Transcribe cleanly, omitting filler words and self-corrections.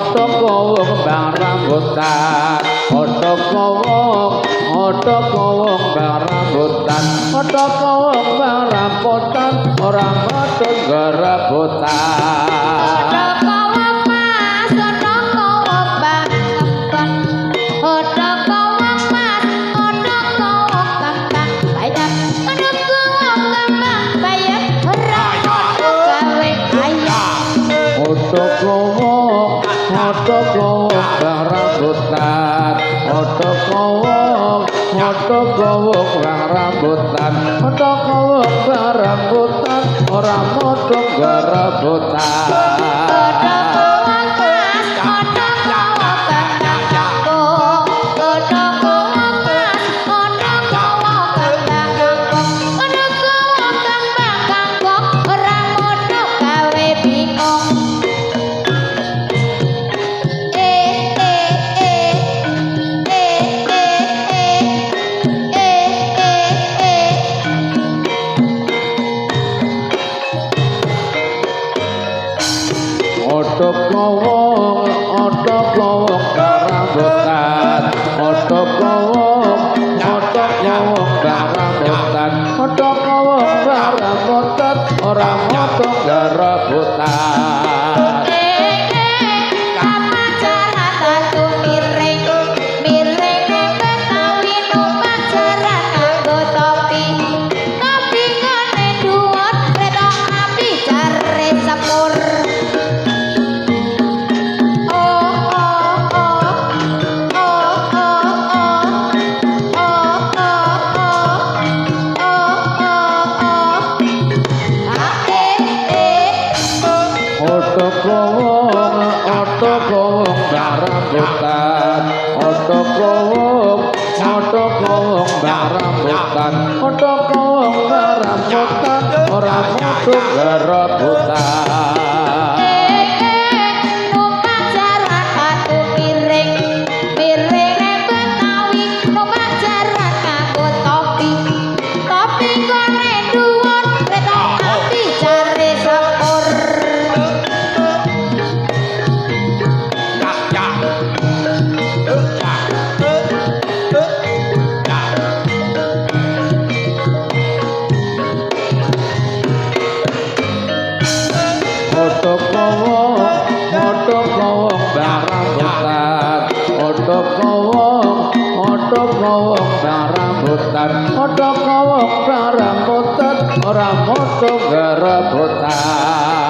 Otok bang rambutan, otok otok bang rambutan, otok bang rambutan, ora metu gerebutan. Otok bang rambutan, otok otok bang rambutan, otok bang rambutan, ora metu gerebutan. Otok rambutan, otok rambutan, otok rambutan, ora metu gerebutan. Rambutan, otok rambutan, otok rambutan, ora metu gerebutan. Rambutan, otok rambutan, ora metu gerebutan.